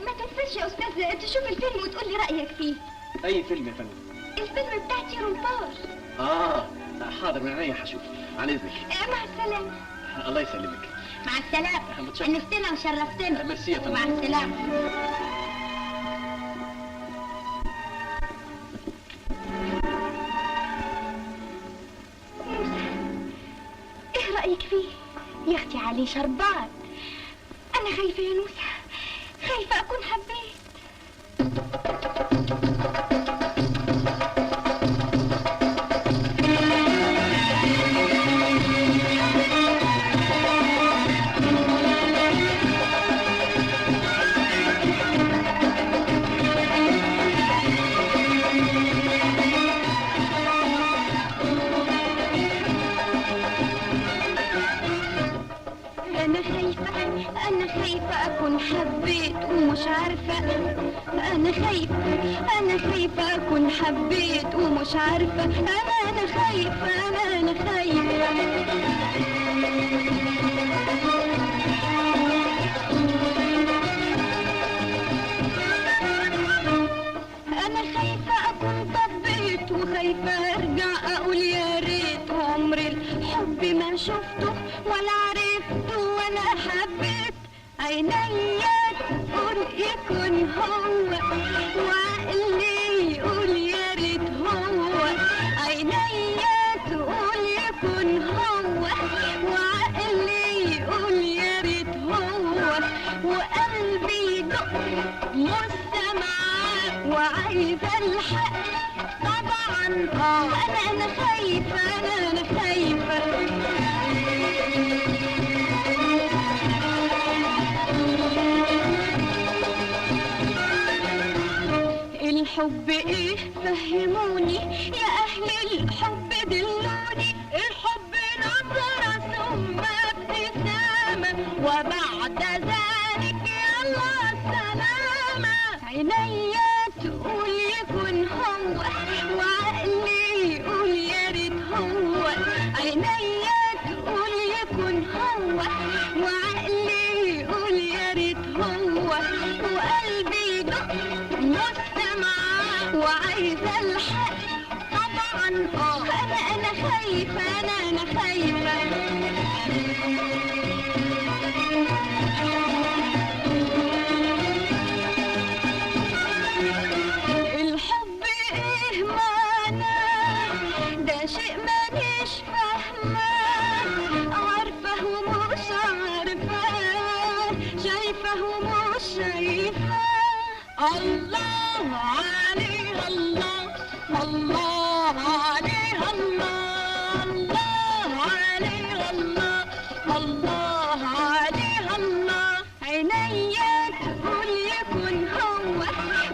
ما تنساش يا استاذ تشوف الفيلم وتقول لي رايك فيه. اي فيلم يا فندم؟ الفيلم بتاع تيرو بار. حاضر، من عينيا هشوف. على اذنك. مع السلامة. الله يسلمك. مع السلامة. انستنا وشرفتنا. ميرسي يا فندم. مع السلامة. موسى، ايه رايك فيه؟ يا اختي عليه شربات. انا خايفة يا نوسه، خايفة اكون حبيت. أنا خايفة أكون حبيت ومش عارفة. أنا خايفة، أنا خايفة أكون حبيت ومش عارفة. أنا خايفة، أنا خايفة. أنا خايفة أكون طبيت، وخايفة أرجع أقول يا ريت. عمري الحب ما شفته ولا عرفته ولا حبيت. عينيا تقول يكون هو، وعقلي يقول يا ريت هو. عينيا تقول يكون هو، وعقلي يقول يا ريت هو، وقلبي يدق مستمع وعايزة الحق طبعا. أنا خايفة، أنا خايفة. الحب ايه؟ فهموني يا اهل الحب، دلوني. الحب نظرة ثم ابتسامة، وبعد ذلك يلا السلامة. عينيا تقول يكون هو، وعقلي يقول يا ريت هو. عينيا تقول يكون هو، وعقلي يقول يا ريت هو، وقلبي يدق مستمع وعايزة الحق طبعا. أنا خايفة، أنا خايفة. الحب إيه معناه؟ ده شيء مانيش فاهمة، عارفة ومش عارفة، شايفة ومش شايفة. الله عليها الله، الله عليها الله، الله عليها الله، الله عليها الله. عينيا تقول يكون هو،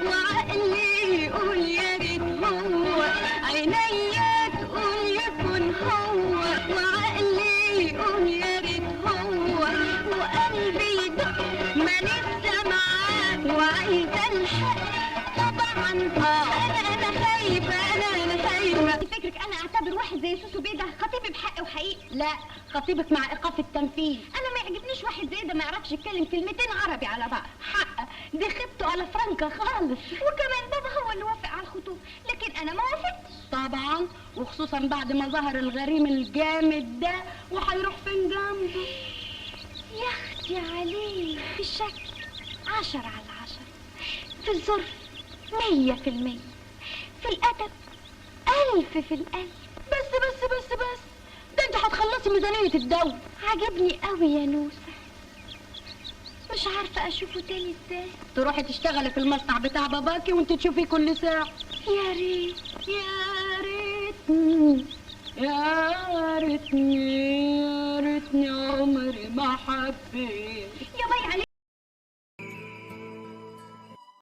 وعقلي يقول يا ريت هو. عينيا تقول يكون هو، وعقلي يقول يا ريت هو، وقلبي يدق مانيش سامعاه وعايزة الحق طبعا. أنا خايفة، أنا خايفة. فكرك أنا أعتبر واحد زي سوسو بيدا خطيبي بحق وحقيقي؟ لا، خطيبك مع إيقاف التنفيذ. أنا ما يعجبنيش واحد زي ده ما يعرفش يتكلم كلمتين عربي على بعض. حق، دي خيبته على فرنكا خالص. وكمان بابا هو اللي وافق على الخطوبة، لكن أنا ما وافقتش طبعا، وخصوصا بعد ما ظهر الغريم الجامد ده. وهيروح فين جنبه؟ يا أختي عليه، في الشكل 10 على 10، في الظرف 100%، في الأدب 1000%. بس بس بس بس، ده انت هتخلصي ميزانية الدولة. عجبني قوي يا نوسة، مش عارفة أشوفه تاني ازاي. تروحي تشتغلي في المصنع بتاع باباكي وانت تشوفيه كل ساعة. يا ريت، يا ريتني، يا ريتني، يا ريتني عمري ما حبيت.